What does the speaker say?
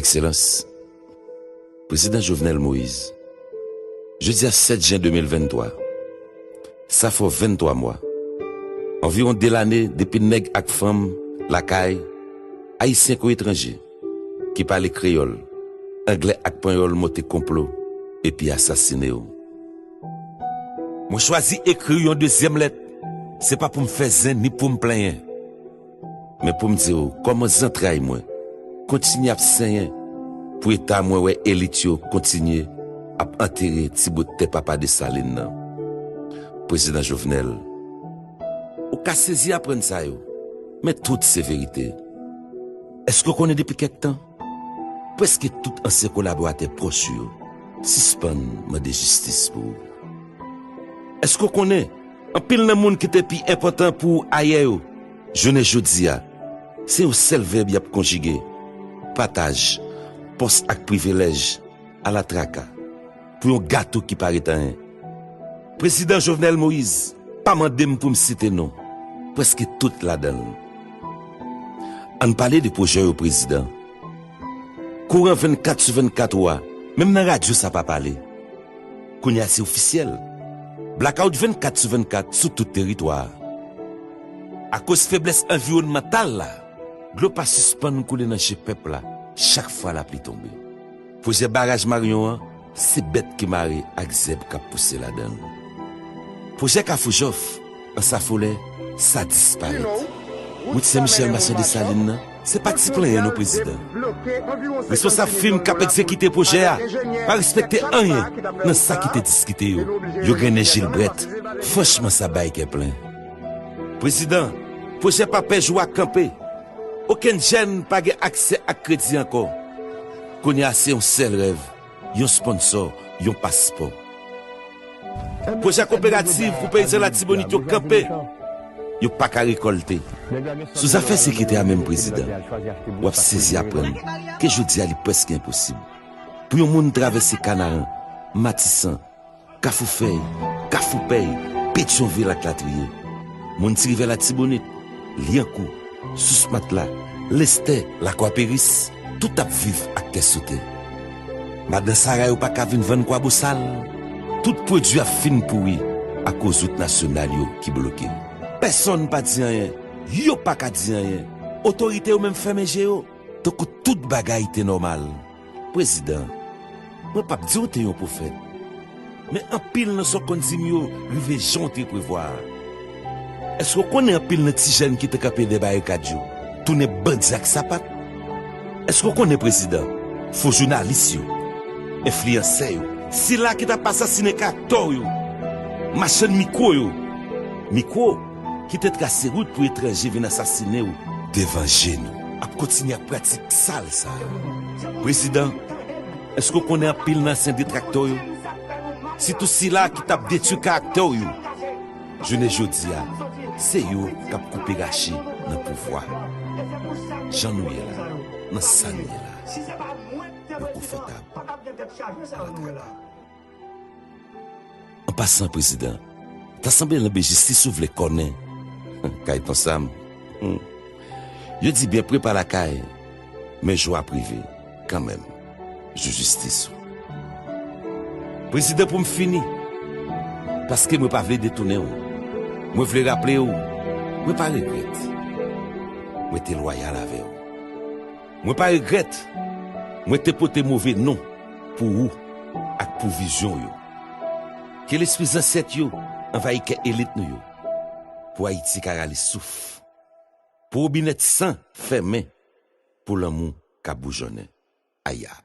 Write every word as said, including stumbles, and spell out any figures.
Ekselans, Prezidan Jovenel Moïse, jodi a sèt jen de mil venntwa, sa fè w venntwa mwa, anviwon de lane depi nèg ak fanm lakay, ayisyen kou etranje, ki pale kreyòl, anglè ak panyòl monte konplo epi asasine w. Mwen chwazi ekri w yon dezyèm lèt, se pa pou m fè zen ni pou m plenyen, men pou m di w kòman zantray mwen kontinye ap senyen pou eta mwen wè elit yo kontinye ap antere ti bout tè papa Desalin nan. Prezidan Jovenel, ou ka sezi aprann sa yo, men tout se verite. Èske w konnen depi kèk tan, prèske tout ansyen kolaboratè pwòch ou yo sispann mande jistis pou ou? Èske w konnen anpil nan moun ki te pi enpòtan pou ou ayè yo, jounen jodi a, se yon sèl vèb y ap konjige: pataj pòs ak privilèj, alatraka, pou yon gato ki pa ret anyen. Prezidan Jovenel Moïse pa mande m pou m site non prèske tout ladan l. Ann pale de pwojè yo, Prezidan. Kouran vennkat sou vennkat ou a, menm nan radyo sa pa pale. Kounye a se ofisyèl. Blakawout vennkat sou vennkat sou tout teritwa a. Akoz feblès anviwònmantal la, dlo pa sispann koule nan je pèp la chak fwa lapli tonbe. Pwojè baraj Maryon an, se bèt ki mare ak zèb k ap pouse ladan l. Pwojè Kafou Jòf, Ansafolè, sa disparèt. Wout Sen Michèl Machan Desalin nan, se pa ti plenyen non, Prezidan. Responsab fim k ap egzekite pwojè a pa respekte anyen nan sa ki te diskite yo. Yo grennen Jilbrèt. Franchman, sa bay kè plen. Prezidan, pwojè Papè Jou a kanpe. Okenn jèn pa gen aksè ak kredi ankò. Kounye a se yon sèl rèv, yon sponsò, yon paspò. Pwojè koperativ pou peyizan Latibonit yo kanpe. Yo pa ka rekòlte. Sou zafè sekirite a menm, Prezidan, w ap sezi aprann ke jodi a li prèske enposib pou yon moun travèse Kanaran, Matisan, Kafou Fèy, Kafou Pèy, Petyonvil ak latriye. Moun Ti Rivyè Latibonit, Lyankou, Sous Matla, Lestè, Lakwaperis, tout ap viv ak kè sote. Madan Sara yo pa ka vin vann Kwabosal. Tout pwodui ap fin pouri akoz wout nasyonal yo ki bloke. Pèsonn pa di anyen, yo pa ka di anyen. Otorite yo menm fèmen je yo, tankou tout bagay te nòmal. Prezidan, mwen p ap di w te yon pwofèt, men anpil nan sa w konn di m yo rive jan w te prevwa a. Èske w konnen anpil nan ti jèn ki te kanpe dèyè barikad yo tounen bandi ak sapat? Èske w konnen, Prezidan, fo jounalis yo, enfliyansè yo, sila ki t ap asasinen karaktè w yo, machann mikwo yo, mikwo ki te trase wout pou etranje vin asasinen w devan je nou, ap kontinye ak pratik sal sa yo? Prezidan, èske w konnen anpil nan ansyen detraktè yo, sitou sila ki t ap detwi karaktè w yo, jounen jodi a, se yo k ap koupe rache nan pouvwa? Jan nou ye la, nan sa nou ye la, nou konfòtab. An pasan, Prezidan, ta sanble nan bejistis ou vle kònen. Kay Ton Sam. Hmm. Yo di byen pre pa lakay, men jou ap rive kanmenm, jou jistis ou. Prezidan, pou m fini, paske mwen pa vle detounen w, mwen vle raple w, mwen pa regrèt. Mwen te lwayal avè w. Mwen pa regrèt. Mwen te pote move non pou ou ak pou vizyon w yo. Ke lespri zansèt yo anvayi kè elit nou yo, pou Ayiti ka rale souf, pou wobinèt san fèmen, pou lanmou ka boujonnen. Aya.